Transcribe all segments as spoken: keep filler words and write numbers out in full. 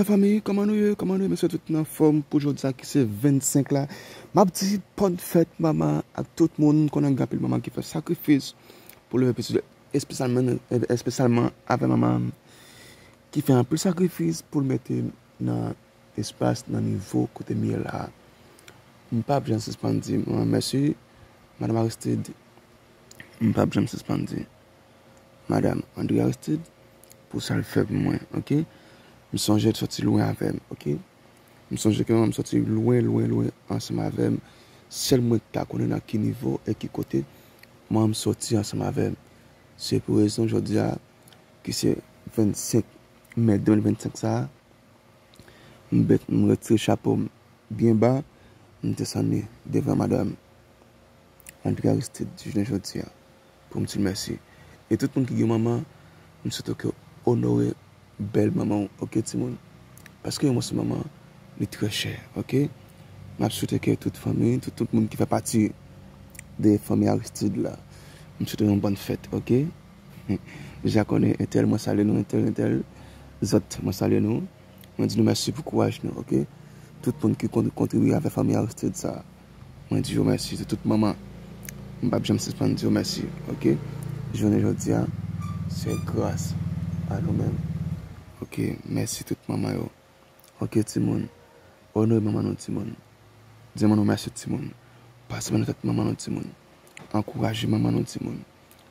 Fanmi, kòman nou ye? Kòman nou ye? M swete tout nou anfòm pou jodi a ki se vennsenk la. M ap di bòn fèt manman ak tout moun. M konnen gen anpil manman ki fè sakrifis pou leve pitit yo, espesyalman, espesyalman avè manman ki fè anpil sakrifis pou l mete m nan espas, nan nivo kote m ye la. M p ap janm sispann di manman mèsi, madanm Aristide. M p ap janm sispann di madanm André Aristide pou sa l fè pou mwen, oke? M sonje l soti lwen avè m, oke? M sonje ke manman m soti lwen, lwen, lwen ansanm avè m. Sèl mwen ki ka konnen nan ki nivo e ki kote manman m soti ansanm avè m. Se pou rezon jodi a, ki se vennsenk me de mil vennsenk sa a, m bet, m retire chapo m byen ba, m desann li devan madanm André Aristide jounen jodi a pou m di l mèsi. E tout moun ki gen manman, m swete ke w onore bèl manman w, oke timoun? Paske yon moso manman, li trè chè, oke? M ap swete ke tout fanmi, tout, tout moun ki fè pati de fanmi Aristide la, m swete yon bòn fèt, oke? M ja konnen entèl, mwen salye nou, entèl, entèl, zòt, mwen salye nou. Mwen di nou mèsi pou kouraj nou, oke? Tout moun ki kon-, kontribye avè fanmi Aristide sa a, mwen di yo mèsi. Se tout manman. M p ap janm sispann di yo mèsi, oke? Jounen jodi a, se gras a nou menm. Oke, mèsi tout manman yo. Oke, timoun. Onore manman nou, timoun. Di manman nou mèsi, timoun. Pase men nan tèt manman nou, timoun. Ankouraje manman nou, timoun.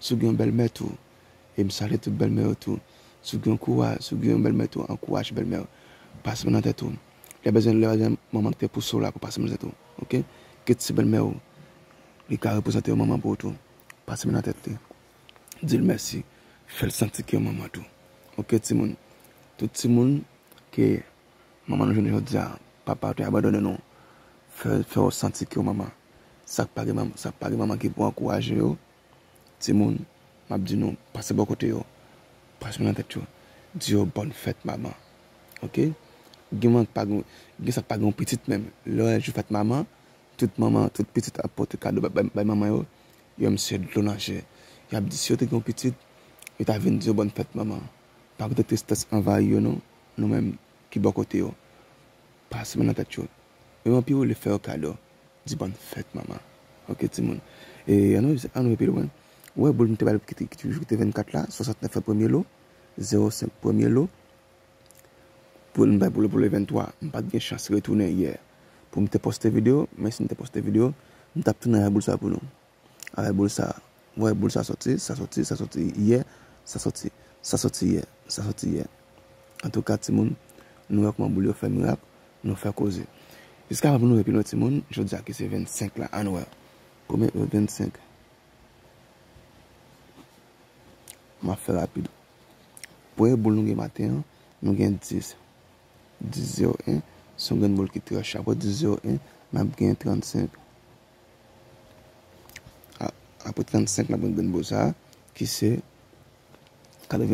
Si w gen yon bèlmè tou, e m salye tout bèlmè yo tou. Si w gen yon kouraj, si w gen yon bèlmè tou, ankouraje bèlmè yo. Pase men nan tèt ou. Lè bezwen, lè bezwen manman ki te pouse w la pou pase men nan tèt ou. Oke? Kit se bèlmè ou, li ka reprezante yon manman pou ou tou. Pase men nan tèt li. Di l mèsi. Fè l santi ke yon manman tou. Oke, timoun? Tout timoun ke manman nou jounen jodi a, papa yo te abandone nou, fè, fè yo santi ke yo manman. Sa k pa gen manman, sa k pa gen manman ki pou ankouraje yo, timoun, m ap di nou, pase bò kote yo, pase men nan tèt yo, di yo bòn fèt manman. Oke? Gen manman ki pa gen, gen sa k pa gen yon pitit menm. Lè w wè jou fèt manman, tout manman, tout pitit ap pote kado bay, bay, bay manman yo, yo menm se dlo nan je. Y ap di si yo te gen yon pitit, yo ta vin di yo bòn fèt manman. Pa kite tristès anvayi yo non, nou menm ki bò kote yo. Pase men nan tèt yo. Menm anpi yo le fè yo kado. Di bòn fèt manman. Oke timoun. E ann, ann pi lwen. Ou wè boul m te ba l ki te, ki toujou ki te vennkat la, swasantnèf premye lo, zewo senk premye lo. Pou m bay pou le, pou le venntwa, m pa t gen chans retounen yè pou m te poste videyo, men si m te poste videyo, m t ap tounen avè boul sa pou nou. Avè boul sa, ou wè boul sa soti, sa soti, sa soti yè, sa soti, sa soti yè, sa soti yè. Antouka, timoun, nou wè kòman boul yo fè mirak, nou fè koze. Jiska apre pou nou wè pi lwen, timoun, jodi a ki se vennsenk la, ann wè. Premye, vennsenk. M ap fè rapid. Premye boul nou gen maten an, nou gen dis. Dis zewo en, se yon grenn boul ki trè cho. Apre dis zewo en, n ap gen trannsenk. A-, apre trannsenk, n ap gen grenn boul sa a, ki se katreven.